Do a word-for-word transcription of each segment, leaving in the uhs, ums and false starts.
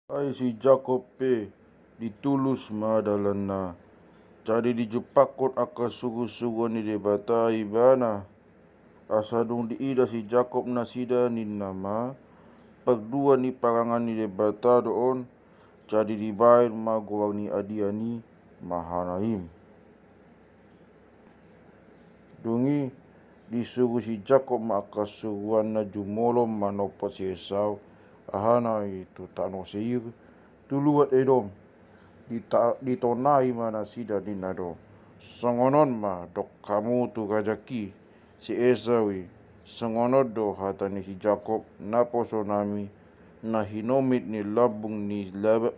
Ai si Jakob pe ditulus ma dalanna. Jadi dijumpangkon angka sugusuguan ni Debata ibana. Asa dung diida si Jakob nasida ninna ma, pangduan ni parangan ni Debata do on, jadi dibaen ma goar ni adian i Mahanaim. Dung i disuru si Jakob ma angka suruanna jumolo manompa si Esau, aha na i tu tano Seir, tu luat Edom. Dita-, ditonai ma nasida ninna do, songon on ma dok hamu tu rajangki, si Esau i, songon on do hata ni si Jakob, naposonami, na hinomit ni lambung ni Laba-,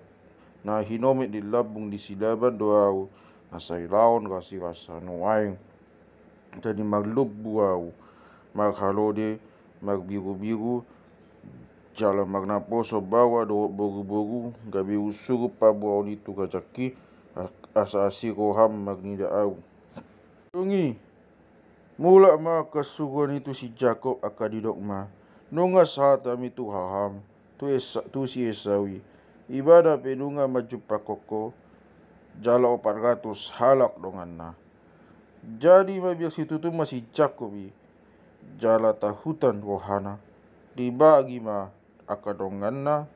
na hinomit ni lambung ni si Laban do ahu, na sailaon rasirasa nuaeng. Jadi marlombu ahu, marhalode, marbirubiru, jala marnaposo baoa dohot boruboru, gabe husuru paboaon i tu rajangki, a-, asa asing roham marnida ahu. Dung i, mulak ma angka suruan i tu si Jakob angka didok ma, nunga sahat hami tu haham, tu Esa-, tu si Esau i. Ibana pe nunga manjumpangkon ho, jala opat ratus halak donganna. Jadi mabiar situtu ma si Jakob i, jala tahutan rohana. Dibagi ma angka donganna,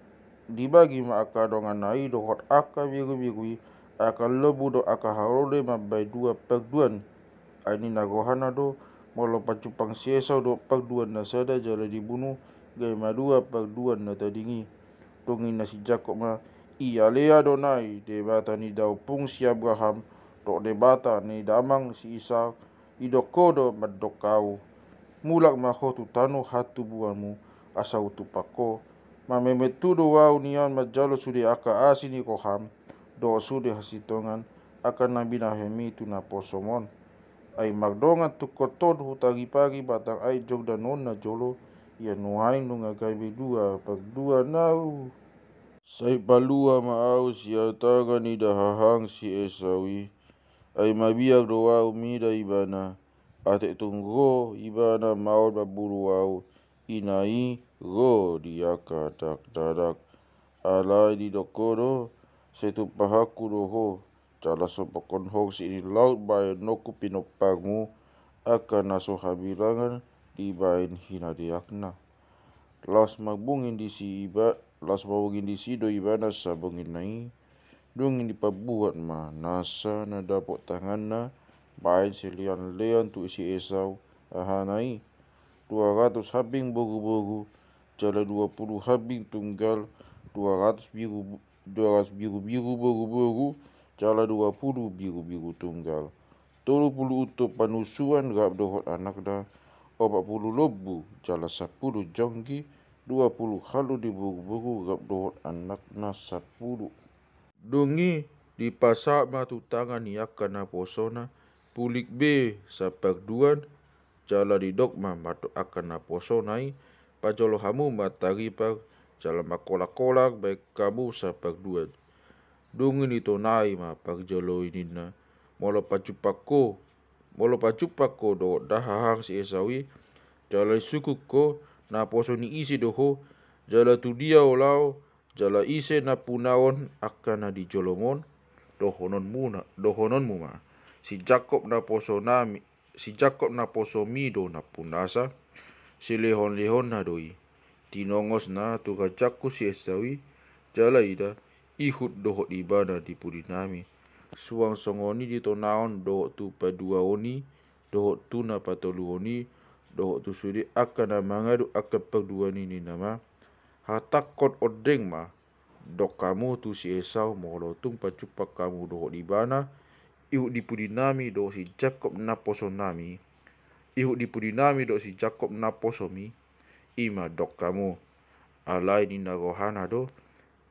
dibagi ma angka donganna i dohot angka birubiru i, angka lombu dohot angka halode mambahen dua pangduan. Ai ninna rohana do, molo pajumpang si Esau dohot pangduanna sada jala dibunu, gabe madua pangduan na tading i. Dung i ninna si Jakob ma, ialea do nai Debata ni daompung si Abraham, dohot Debata ni damang si Isak, didok ho do mandok ahu, mulak ma ho tu tano hatubuanmu, asa hutumpang ho. Mamemete do ahu nian manjalo sude angka asi ni roham, dohot sude hasintongan, angka na binahenmi tu naposom on. Ai mardongan tungkot on hutaripari batang aek Jordan on najolo, ia nuaeng nunga gabe dua pangduan ahu. Sai palua ma ahu sian tangan ni dahahang si Esau i. Ai mabiar do ahu mida ibana, atik tung ro ibana maol mambunu ahu, ina i ro di angka dakdanak. Alai didok ho do, sai tumpahanku do ho, jala sompokhon horsik ni laut bahenonku pinompangmu, angka na so habilangan dibahen hinadeakna. Laos marbungin disi iba-, laos marbungin disi do ibana sabungin na i. Dung i dipabuat ma nasa na dapot tanganna bahen sileanlean tu si Esau, aha na i, dua ratus hambing boruboru, jala dua pulu hambing tunggal, dua ratus biru, dua ratus birubiru boruboru, jala dua pulu birubiru tunggal. Tolu pulu untu panusuan rap dohot anakna, opat pulu lombu jala sampulu jonggi, dua pulu halode boruboru rap dohot anakna sampulu. Dung i dipasahat ma tu tangan ni angka naposona, pulik be sapangduan, jala didok ma mandok angka naposona i, pajolo hamu ma taripar, jala mangkolangkolang bahen hamu sapangduan. Dung i ditonai ma parjolo i ninna, molo pajumpang ho, molo pajumpang ho dohot dahahang si Esau i, jala disungkun ho, naposo ni ise do ho, jala tu dia olo ahu, jala ise nampunaon angka na di jolom on, dohononmuna, dohononmu ma, si Jakob naposonami, si Jakob naposomi do nampunasa, silehonlehonna do i. Tinongosna tu rajangku si Esau i, jala ida, ihut dohot ibana di pudinami. Suang songon i di tonaon dohot tu paduaon i, dohot tu na patoluhon i, dohot tu sude angka na mangaduk angka parduaon i ninna ma, hatangkon ondeng ma, dok hamu tu si Esau molo tung pajumpang hamu dohot ibana, ihut di pudinami dohot si Jakob naposonami, ihut di pudinami dohot si Jakob naposomi, i ma dok hamu. Alai ninna rohana do,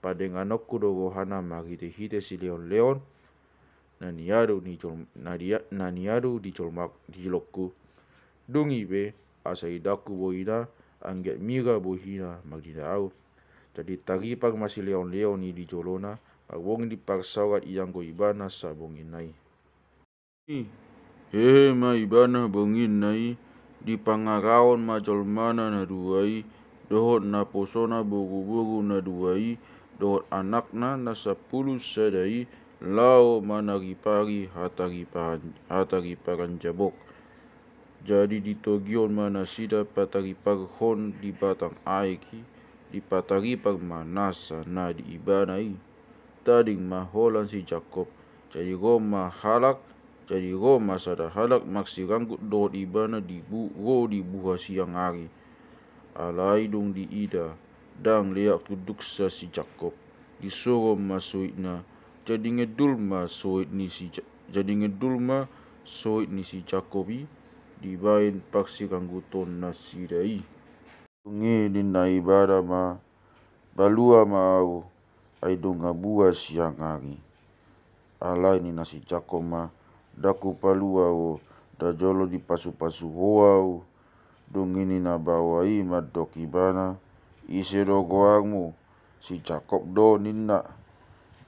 padenganonku do rohana marhitehite silehonlehon, na niadu ni jol-, na dia-, na niadu di jolma-, di jolongku. Dung i pe, asa idahku bohina, anggiat miga bohina marnida ahu. Jadi taripar ma silehonlehon i di jolona, marbongin diparsaoran ianggo ibana sabongin na i. I, hehe ma ibana bongin na i, dipangarahon ma jolmana na dua i, dohot naposona boruboru na dua i, dohot anakna na sampulu sada i laho manaripari hatariparan, hatariparan Jabok. Jadi ditogihon ma nasida patariparhon di batang aek i, dipataripar ma nasa na di ibana i. Tading ma holan si Jakkob, jadi ro ma halak, jadi ro ma sada halak marsiranggut dohot ibana di bu, ro di buha siang ari. Alai dung diida, ndang leak tunduksa si Jakkob, disoro ma soitna, jadi ngedul ma soit ni si Ja-, jadi ngedul ma soit ni si Jakkob i dibaen parsirangguton nasida i. Dung i ninna ibana ma, palua ma ahu, ai dung buha siang ari. Alai ninna si Jakkob ma, ndang hupalua ho, nda jolo dipasupasu ho ahu. Dung i ni na baoa i mandok ibana, ise do goarmu? Si Jakkob do ninna.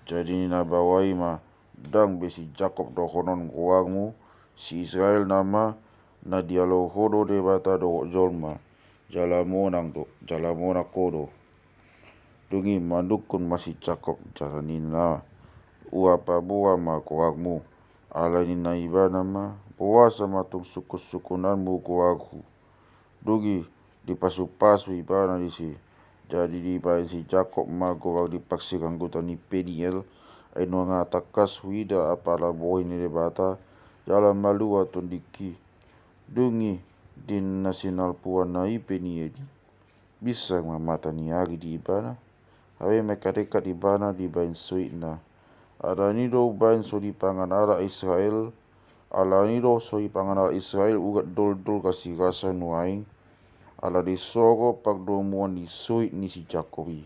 Jadi ni na baoa i ma, ndang be si Jakkob dohonon goarmu, si Israel nama, na dialo ho do Debata dohot jolma, jala monang do, jala monang ho do. Dung i manungkun ma si Jakkob jala ninna, ua paboa ma goarmu. Alai ninna ibana ma, boasa ma tung sungkunsungkunanmu goarhu? Dung i dipasupasu ibana disi. Jadi dibaen si Jakkob ma goar di parsiranggutan ni Peniel, ai nunga tangkas huida apala bohi ni Debata, jala malua tondingki. Dung i di na sinalpuanna i Peniel i, binsar ma mata ni ari di ibana. Gabe mangkadengkan ibana dibaen soitna. Alani do umbaen so dipangan halak Israel, alani do so dipangan halak Israel urat doldol gasirasa nuaeng, ala disoro pardomuan ni soit ni si Jakkob i.